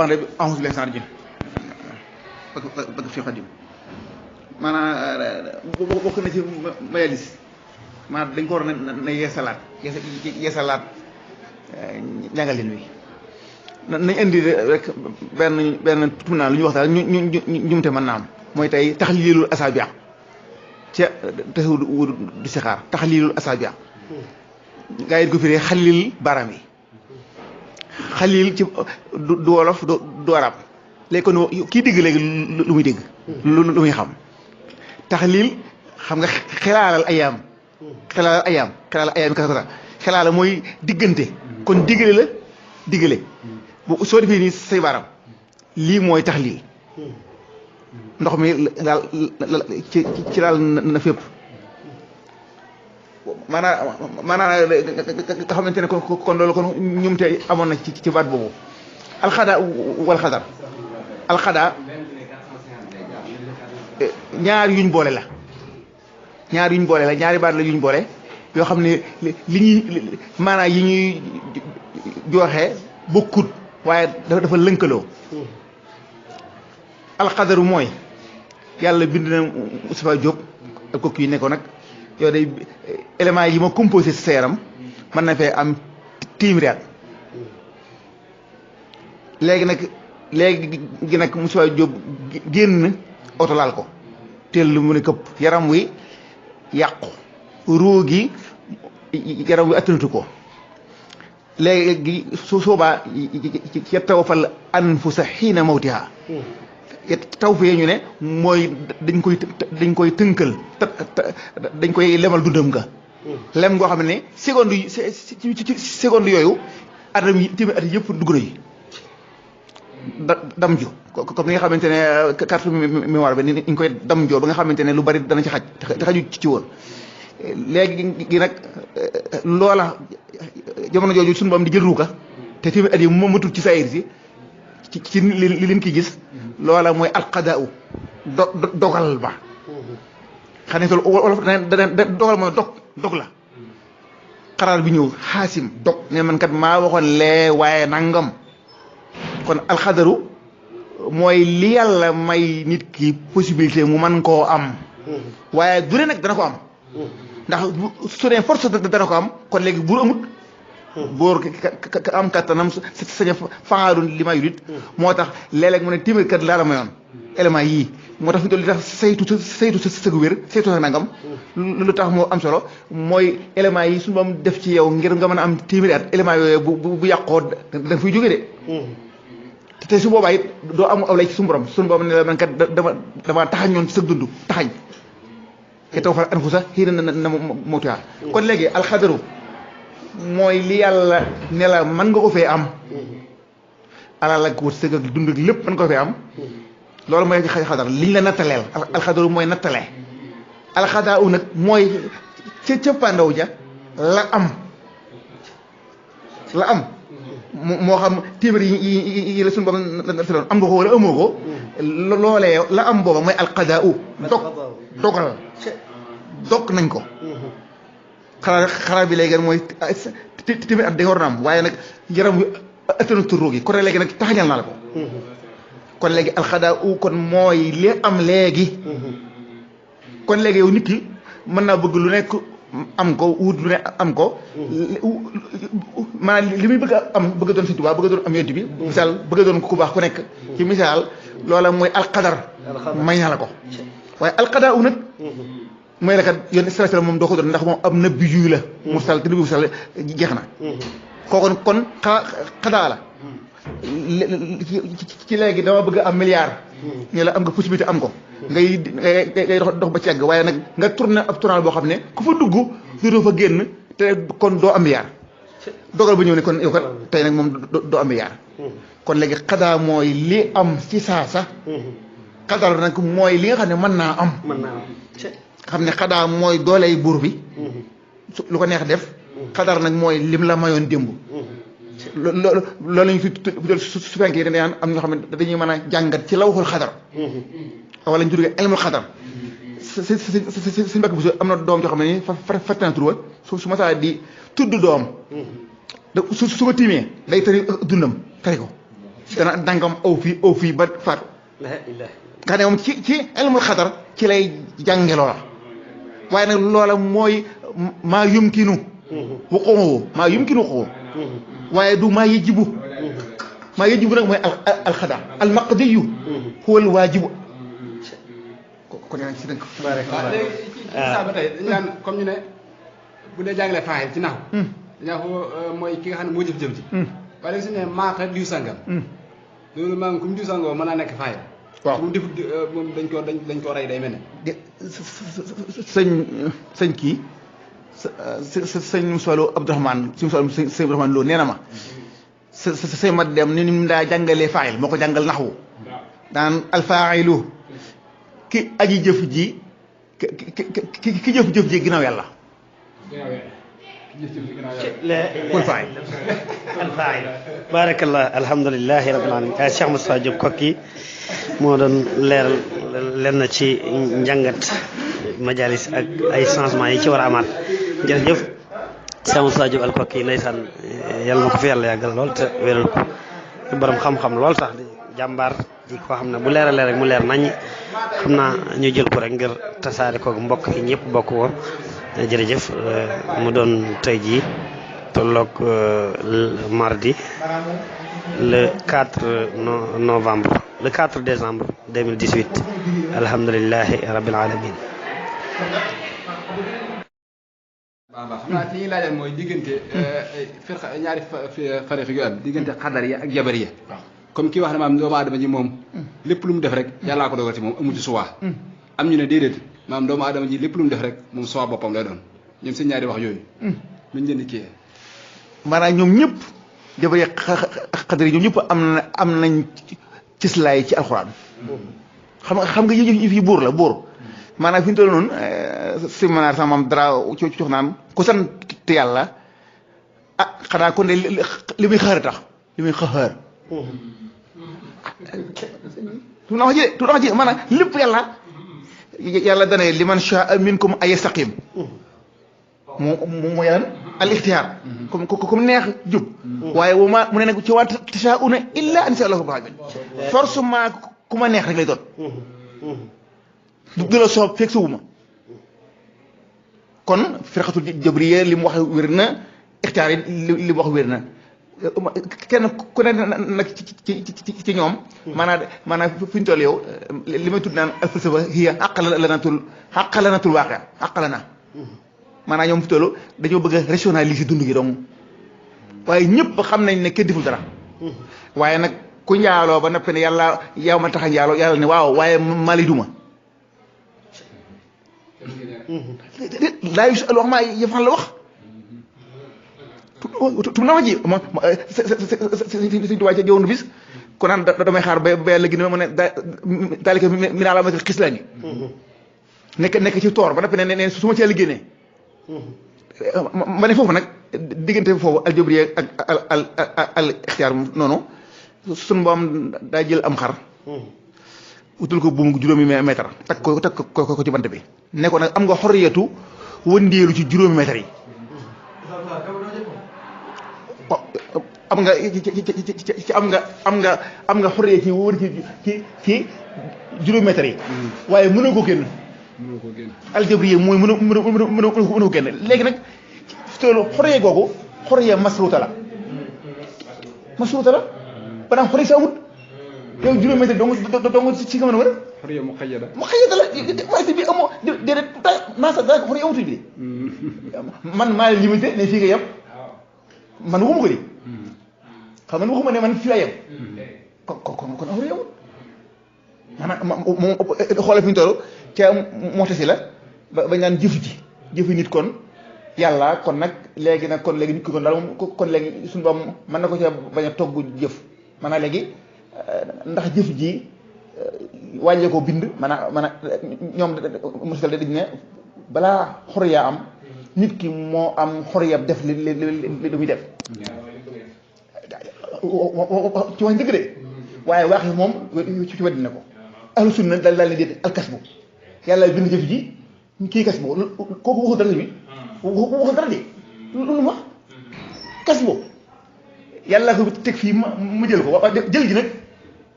bande bi a'uuzu billaahi mina shaytaani rajiim bëgg fi Xaadim maanaam bokk na ci majalis maanaam dañ ko war na yeesalaat njàngaleen wi nañ indi rek benn tuuti lu ñuy wax daal ñumte mën naa am mooy tey taxliilul asaabi' ca tasawudu du sixaar taxliilul asaabi' gaa yi ko firee xalil baaraam yi xalil ci du wolof du arab léegi kon kii dégg léegi lu muy dégg lu muy xam taxlil xam nga xelaalal ayaam kasa xelaala mooy diggante kon diggale bu soo defee nii say baaraam lii mooy taxlil ndox mi daal ci daal na fépp maanaam nga xamante ne kon loolu kon ñumte amoon na ci baat boobu alxada wal xadar alxada ñaar yuñ boole la ñaari baat la yuñ boole yoo xam ne li ñuy maanaam yi ñuy jooxe bokkut waaye dafa lënkaloo alxadaru mooy yàlla bind na Moustapha Diop ak kooku yi ne ko nag yow day éléments yi ma composé sa yaram mën na fee am téeméeri at léegi nag Moustapha Diop génn oto laal ko teel lu mu ne këpp yaram wi yàqu ruu gi yaram wi attanatu ko léegi su soobaa yattawaffal anfusa xiina mawtiha taw fee ñu ne mooy dañ koy tënkal dañ koy lemal dundam nga lem ngoo xam ne seconde yooyu atam yi téeméer at yëpp dugg na yi dam ju comme ni nga xamante ne carte mémoire bi ni ñu koy dam joo ba nga xamante ne lu bari dana ci xaj te xaju ci woon léegi gi nag loola jamono jooju suñu boom di jël ruuka te téeméer at yi moo matul ci saayir si ci li leen ki gis loola mooy alqadaau dogal ba xam ne tool wolof dana dogal mooy dog la xaraar bi ñëw xaasim dog ne man kat maa waxoon lee waaye nangam kon alxadaru mooy li yàlla may nit ki possibilité mu man koo am waaye du ne nag dana ko am ndax su dee force dana ko am kon léegi buur amut boor ka am kattanam sañ faalu li may yulit moo tax léeg-léeg mu ne téeméer kat laa la mayoon élément yii moo tax fi dool li tax saytu sa sëgu wér saytu sa nangam lu tax moo am solo mooy élément yi suñu moom def ci yow ngir nga mën a am téeméeri at élément yooyu bu yàqoo da fay jóge de te su boobaa it doo am aw lay ci suñu borom suñu borom ne la man kat dama taxañoon sa dund taxañ te taw fa anfusa xii na mawtiha kon léegi alxadaru mooy li yàlla ne la mën nga ko fee am alal ak wërsëg ak dund ak lépp mën nga ko fee am loolu mooy xadar liñ la nattaleel alxadaru mooy nattale alxadaa u nag mooy ca cëppaandaw ja la am moo xam téeméer yi la suñu borom nattaloon am nga ko wala amoo ko loolee la am booba mooy alxadaa u dog nañ ko xalaat bi léegi mooy téeméer at da nga war na am waaye nag yaram wi attanatu ruug yi kon léegi nag taxañal naa la ko kon léegi alxadaa u kon mooy li am léegi kon léegi yow nit ki mën naa bëgg lu nekk am ko wut lu ne am ko maanaam li muy bëgg a am bëgg a doon Sëñ Tuubaa bëgg a doon am yonent bi misaal bëgg a doon ku baax ku nekk ci misaal loola mooy alxadar may naa la ko waaye alxadaa u nag mooy la kat yoon Israël moom doo ko doon ndax moom am nabi yu la mursal te nabi mursal jeex na kooku kon xadaa la ci léegi dama bëgg am milliard ñu la am nga possibilité am ko ngay dox ba ci àgg waaye nag nga tourné ab tournal boo xam ne ku fa dugg doo fa génn te kon doo am milliard dogal ba ñëw ne kon yow kat tey nag moom doo am milliard kon léegi xadaa mooy li am ci saasa xadar nag mooy li nga xam ne mën naa am xam ne xadaa mooy dooley buur bi lu ko neex def xadar nag mooy lim la mayoon démb loolu la ñu fi su fekkee dañuy naan am ñoo xam ne dañuy mën a jàngat ci lawhul xadar wala ñu tuddee ilmul xadar si mbokk bi am na doom joo xam ne nii fàtte naa tur wa su ma saa di tudd doom su ma tiimee day tari dundam tari ko dana dangam aw fii ba faatu nga ne moom ci ilmul xadar ci lay jànge loola waaye nag loola mooy maa yumkinu wuquuhu maa yumkinu wuquuhu waaye du maa yajibu nag mooy alxadar almaqdiyu huwa alwaajibu ko ne ci dënk léegi ci saa ba tey dañu naan comme ñu ne bu dee jàngalee faaxil ci naxu dañaa ko mooy ki nga xam ne moo jëf-jëf ji waaye léegi su ne maaxa diw sàngam loolu maa ngi comme diw sàngam mën naa nekk faaxil waaw mu def moom dañ ko rey day mel ne sëñ kii sëñ Moussa Lo Abdourahmane sëñ Abdourahmane Lo nee na ma sëñ ma dem ni mu daa jàngalee faaxil moo ko jàngal naxwu daan alfaaxilu ki aji jëf ji ki jëf-jëf ji ginnaaw yàlla kul faay alfaay barakallah alhamdulilahi rabbil alamin Cheikh Moustapha Diop Koki moo doon leeral lenn ci njàngat majalis ak ay changement yi ci war a amaat jërëjëf Cheikh Moustapha Diop al Koki ndeysaan yàlla na ko fi yàlla yàggal lool te wéral ko borom xam-xam lool sax di jàmbaar di ko xam ne bu leeralee rek mu leer nañ xam naa ñu jël ko rek ngir tasaare ko mbokk yi ñëpp bokk ko jërëjëf mu doon tey jii tolloog mardi le 4 novembre le 4 décembre 2018 alhamdulilahi rabbil alamin waaw xam naa ci ñuy laajal mooy diggante firqa ñaari fariq yu am diggante xadar ya ak jabar ya comme kii wax ne maam doomu aadama ji moom lépp lu mu def rek yàllaa ko dogal ci moom amu ci suwaa am ñu ne déedéet maam doomu aadama ji lépp lu mu def rek moom suwaa boppam lay doon ñoom seen ñaari wax yooyu luñ leen di kii maanaam ñoom ñëpp jabar yi xadar yi ñoom ñëpp am nañ cislaay ci alxuraan xam nga yëf yi buur la buur maanaam fi ñu toll noonu si manaar sama maam dara ci jox naan ku sant yàlla ah xanaa kon de li muy xaar tax li muy xaar tu na wax ji maanaam lépp yàlla dane liman shaa minkum ay yastaqim mu yàllan al ixtiyaar comme neex jub waaye wu ma mu ne nag ci waa tashaa'uuna illa an yashaa Allahu rabbul aalamiin forcément ku ma neex rek lay doon du la soob fekk suwuma kon firqatul jabriya li mu wax wér na ixtiyaar yi li mu wax wér na kenn ku ne nag ci ñoom maanaam fi ñu toll yow li may tudd naan al falsafa hiya aqlanatul waaqi aqlana maanaam ñoom fi toll dañoo bëgg a rationaliser dund gi donc waaye ñëpp xam nañ ne kenn deful dara waaye nag ku njaaloo ba noppi ne yàlla yow ma tax a njaaloo yàlla ne waaw waaye maa lay duma laa yusalu wax maa yafal la wax tu na ma ji moom suñ tubaab ca jëwoon bis ko naan damay xaar ba yàlla gi ne ma ne daalika min alaamatil xislaani nekk ci toor ba noppi ne su ma ci yàlla génnee ma ne foofu nag diggante foofu aljabriya ak al ixtiyaar noonu suñu boom daa jël am xar utul ko buum juróomi mètre takk ko ci bant bi ne ko nag am nga xorriyatu wëndeelu ci juróomi mètre yi am nga xorriya ci wër ci juróomi mètre yi waaye mënoo ko génn aljabriya mooy mënoo ko génn léegi nag toolu xorriya googu xorriya masruuta la banaam xorriya sa amut yow juróomi mètre dong ci nga mën a wër xorriya mu xayyada la waaye bi amoo déedéet naa sa dara xorriya amutuñ bi man maa limité ne fii nga yem man waxuma ko di xam man waxuma ne man fii laa yem kon xorriya amut maanaam moom xoolal fi ñu toll ca mootasi la ba ñaan jëfi nit kon yàlla kon nag léegi nag kon léegi nit ki kon daal moom kon léegi suñu boom mën na ko ca bañ a togg jëf maanaam léegi ndax jëf ji wàññee ko bind maanaam ñoom mosal dañ ne balaa xorriya am nit ki moo am xorriya def li muy def ci wax dëgg de waaye wax yi moom ci weddi na ko ahlu sunna daal ne déet alkasbu yàlla bind jëf ji kii kasbu kooku waxul dara bi waxul dara de lu ma kasbu yàlla ko teg fii ma jël ko waaw jël gi nag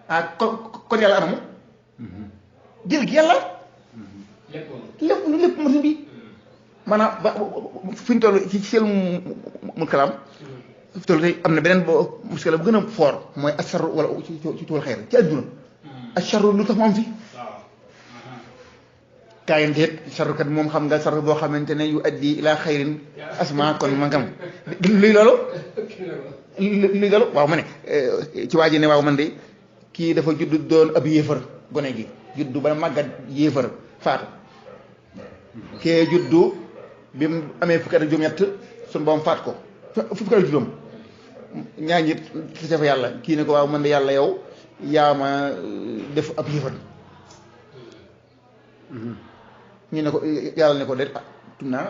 ah kon yàlla anamu jël gi yàlla lépp machine bi maanaam ba fi ñu toll ci seel mu kalaam fi toll tey am na beneen bo muskila bu gën a fort mooy asar wala ci tool xeer ci adduna asar lu tax mu am fi kaayin déet sarkat moom xam nga sar boo xamante ne yu addi ila xayrin asma kon man kam luy loolu waaw ma ne ci waa ji ne waaw man de kii dafa judd doon ab yéefar gone gi juddu ba màggat yéefar faatu kee juddu bi mu amee fukki at ak juróom-ñett suñu boom faat ko fukki at ak juróom ñaar ñi ci fa yàlla kii ne ko waaw man de yàlla yow yaa ma def ab yéefar ñu ne ko yàlla ne ko de tum naa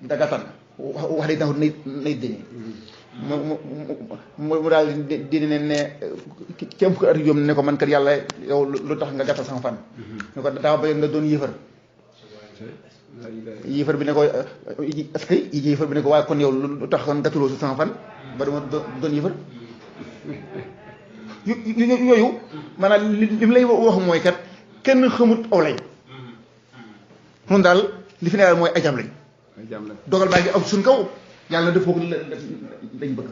dagatan wax day taxut nay dañee mu daal di ne kéem fukki at ak juróom ne ko man kat yàlla yow lu tax nga gàttal sama fan ne ko daa bëgg nga doon yéefar yéefar bi ne ko est-ce que yéefar bi ne ko waaye kon yow lu tax kon gàttaloo si sama fan ba dama doon yéefar yooyu maanaam li mu lay wax mooy kat kenn xamut aw lay noonu daal li fi ne daal mooy ay jàmm lañ dogal baa ngi aw suñ kaw yàlla def foog lañ bëgg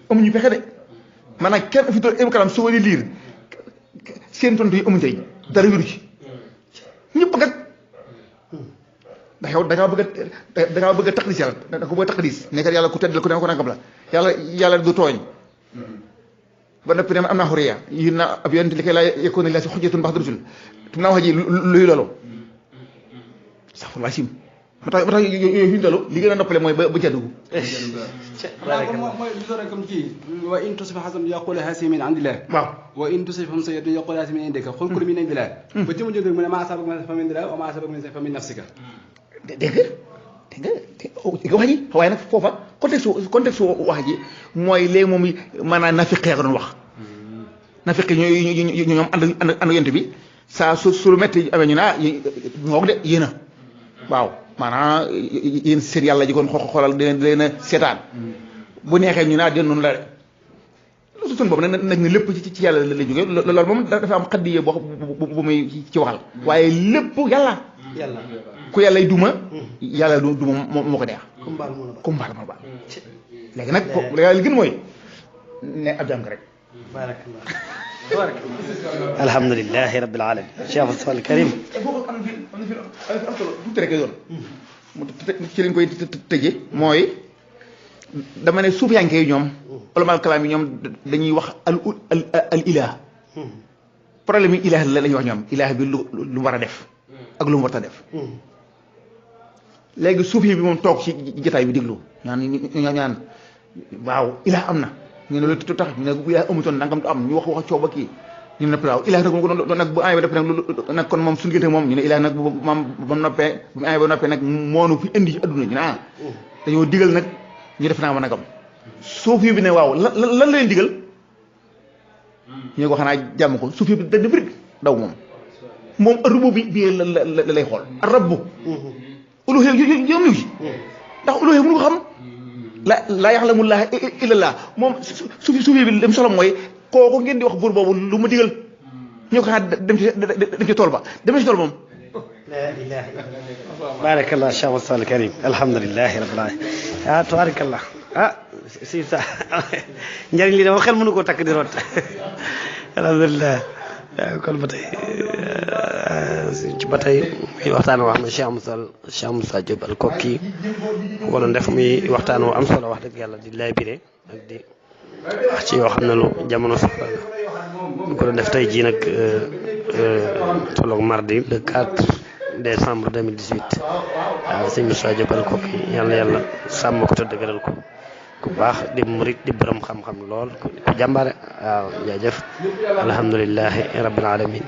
amuñu pexe de maanaam kenn fi toll kalam soo di liir seen tontu yi amuñu tey dara wéru ci ñëpp kat ndax yow da ngaa bëgg a taqdis yàlla da nga ko bëgg a taqdis nekkat yàlla ku tedd la ku ne ko nangam la yàlla du tooñ ba noppi ne am naa xuriya yi na ab yonent li koy laa yekkoon la si xujjatun bax rusul tum naa wax ji luy loolu sax fur waa sim ba tax yooyu fi ñu toll li gën a noppale mooy ba ca dugg mooy li doon comme kii wa in tusib hasanatun yaqulu haasihi min indillah waaw wa in tusibhum sayyi'atun yaqulu haasihi min indika qul kullu min indillah ba jëma jóg mu ne maa asabaka fa min indillah wa maa asabaka fa min nafsika dégg nga wax ji waaye nag foofa contexte wax ji mooy léegi moom maanaam nafiq yaa ko doon wax nafiq ñoom ànd yent bi saa su lu metti amee ñu ne ah ngoog de yéen a waaw maanaam yéen seen yàlla ji kon xoolal di leen a seetaan bu neexee ñu ne ah den noonu la de suñu boobu nag ne lépp ci yàlla la jógee loolu moom dafa am xaddiye bu muy ci waxal waaye lépp yàlla ku yàlla y duma yàlla duma moo ko neex comme baal moo baal léegi nag li gën mooy ne ab jàng rek barakallah alhamdulilahi rabbil alamin Cheikh Moustapha al Karim boobu am na fi am solo tuuti rek yoon mu ci lañ koy tëje mooy dama ne suufiyanke yi ñoom ulama kalaam yi ñoom dañuy wax al ilah problème yi ilah la ñuy wax ñoom ilah bi lu mu war a def ak lu mu war a def léegi suufi bi moom toog ci jotaay bi déglu ñaan waaw ilah am na ñu ne lu tax ñu ne bu ilah amutoon nangam du am ñu wax coow ba kii ñu ne waaw ilah nag moom nag bu amee ba def nag kon moom suñu gënte moom ñu ne ilah nag moom ba noppee bu mu amee ba noppee nag moonu fi indi ci adduna ñu ne ah dañoo digal nag ñu def naa ma nagam suufi bi ne waaw lan la leen digal ñu ne ko xanaa jàmm ko suufi bi dañ bëri daw moom rubu bi la lay xool rabbu uluhiyya yom liw ci ndax uluhiyya mënu ko xam laa yaxlamullaaha illallah moom suufi bi dem solo mooy kooku ngeen di wax buur boobu lu mu digal ñu ko xanaa dem ci tool ba dem ci tool moom la ilaha barakallah Cheikh Moustapha al Karim alhamdulilahi rabbil alamin tabarakallah si sa njëriñ li dama xel mënu koo takk di root alhamdulilah kon ba tey muy waxtaan woo xam ne Cheikh Moussa Diop al Kokki ko doon def muy waxtaan woo am solo wax dëgg yàlla di lay bire ak di wax ci yoo xam ne lu jamono soxla la ñu ko doon def tey jii nag tolloog mardi le 4 décembre 2018 waaw sëñ Moussa Diop al Kokki yàlla yàlla sàmm ko te dëgëral ko ku baax di murit di borom xam-xam lool ku jàmbaare waaw jaajëf alhamdulilahi rabbil alamin